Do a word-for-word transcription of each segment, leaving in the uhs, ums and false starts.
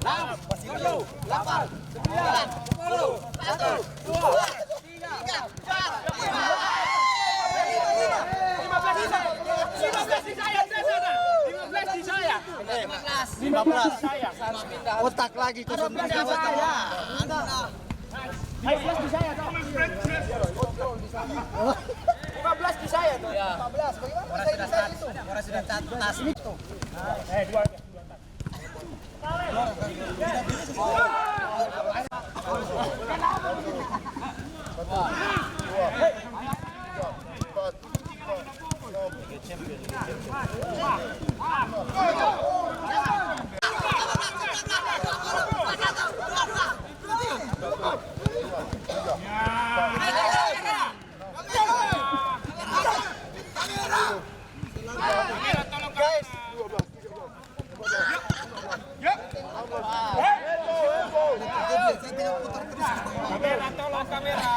Enam, tujuh, delapan, sembilan, sepuluh, satu, dua, tiga, empat, lima. Lima belas di saya, lima belas di saya. Lima belas di saya. Otak lagi kosong tiga. Lima belas di saya, toh. Lima belas di saya, toh. Iya. Lima belas. Bagaimana saya bisa itu? Orang sudah satu tas. Eh, dua. Kamera, tolong kamera.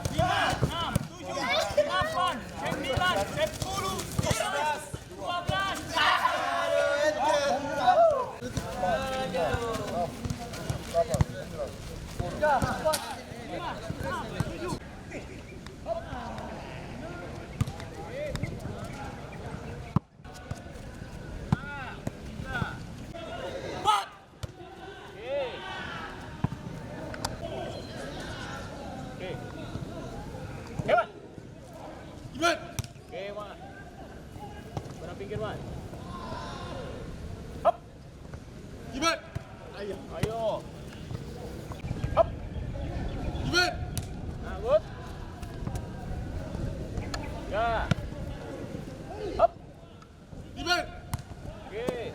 Lima, enam, tujuh, delapan, sembilan, sepuluh, dua belas, dua belas. Oke. Oke, Wan. Iman. Oke, Wan. Berapa pinggir, Wan? Hop. Iman. Ayo. Ayo. Hop. Iman. Nah, good. Ya. Hop. Iman. Oke.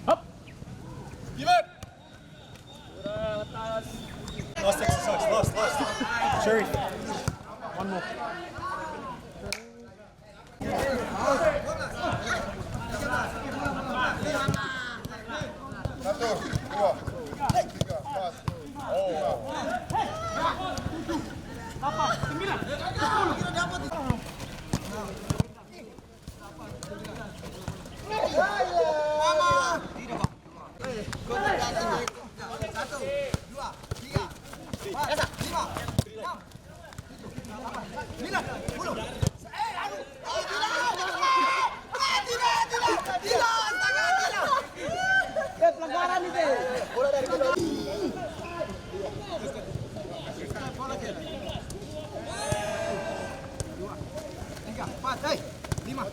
Hop. Iman. Kurang atas. Lost exercise, lost, lost. Sherry. One more. Satu, dua, tiga, empat. Oh, wow. Apa? Sembilan. Sepuluh. Eh, pelanggaran itu. Bola dari kita. Dua, tiga, empat, hei, lima.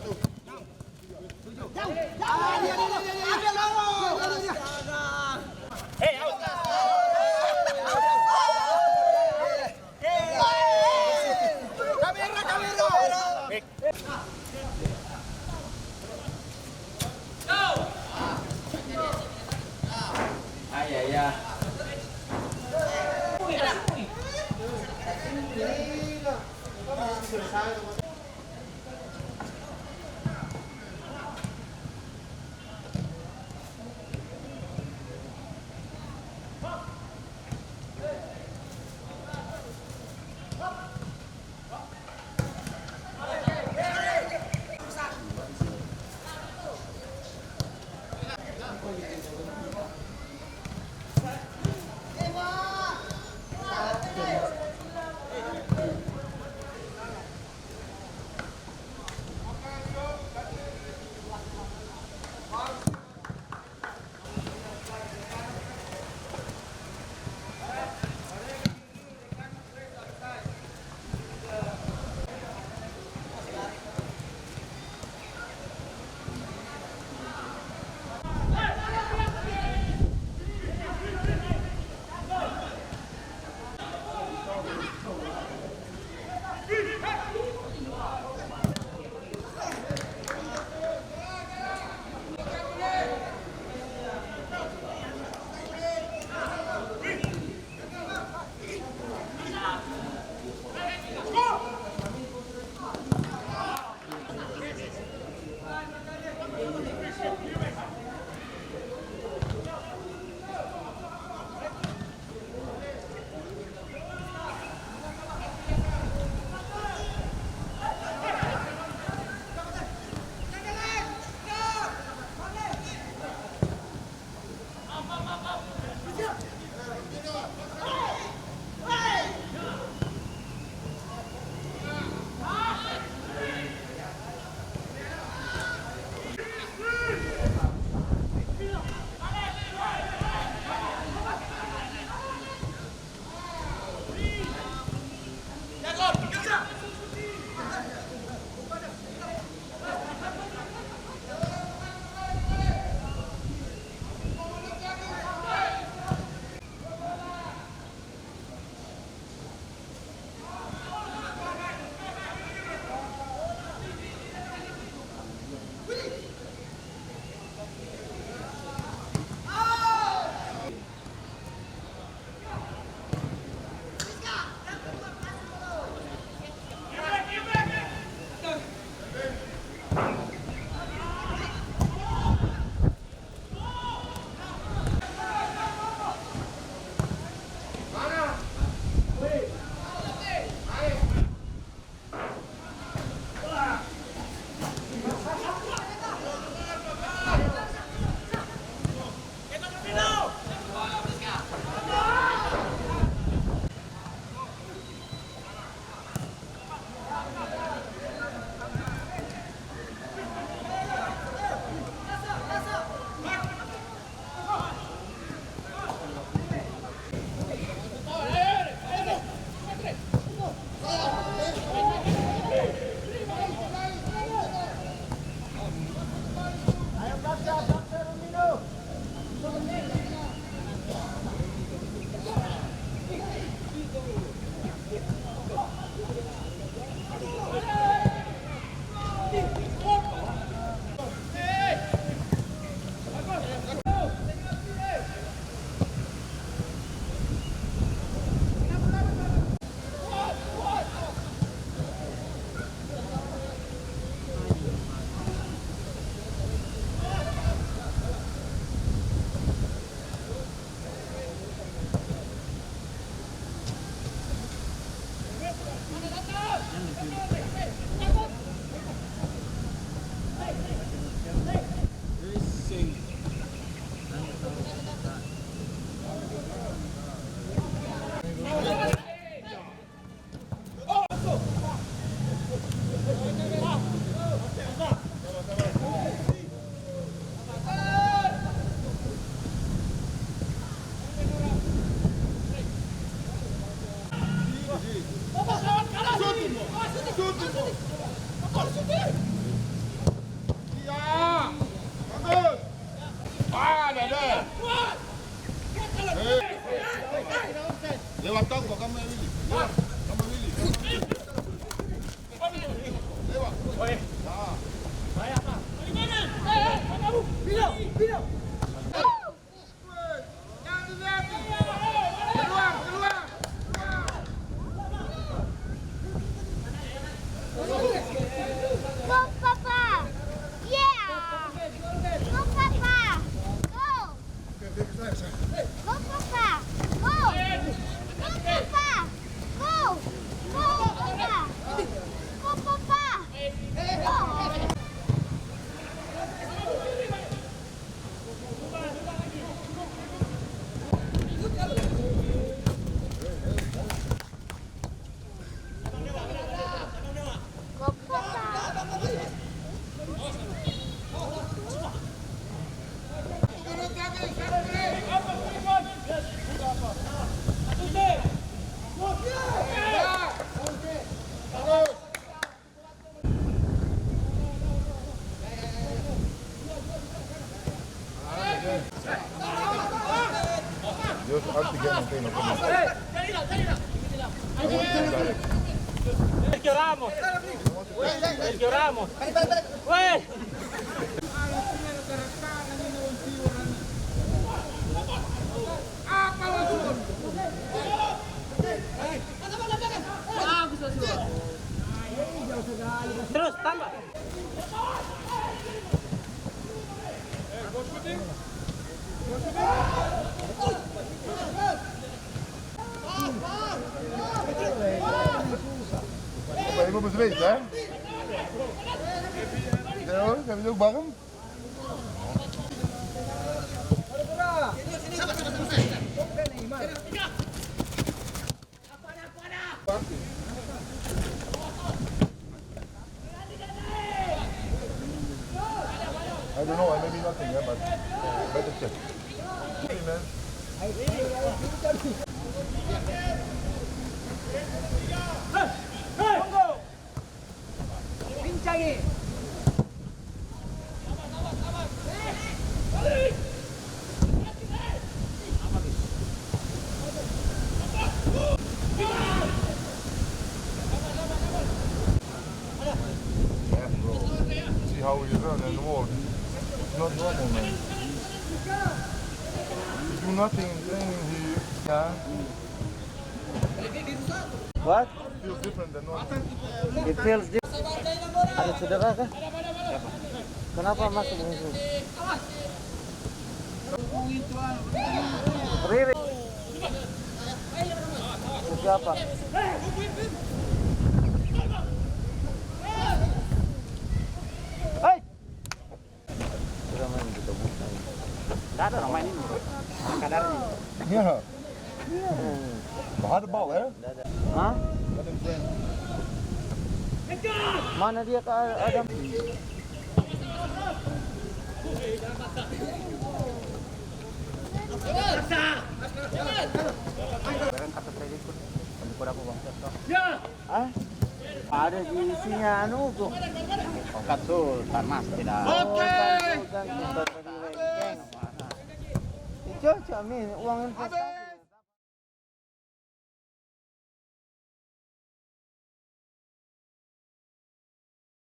Sergio Ramos. Sergio Ramos. Weh. Terus tambah. Apa ibu bersedia, eh? Jauh, kami jauh bangun. I don't know, I may be nothing, yeah, but better check. Hey, man. Pincangi. Yeah, bro. See how he run and walk. It's not normal, man. You do nothing in training here. Yeah. What? Feels different than normal. It feels different. Ada cedera kah? Kenapa masuk musuh? Riri. Itu siapa? Hei! Sudah main kita buka. Nggak ada orang main ini, bro. Kadarnya. Iya. Bahar bau, ya? Hah? Mana dia, Kak Adam? Barang kata saya ikut. Kamu kuda apa, Bang? Ya. Hah? Ada di isinya anu tuh. Tongkat tuh, Tarmas tidak. Oke. Itu cocok, Min. Uang investasi.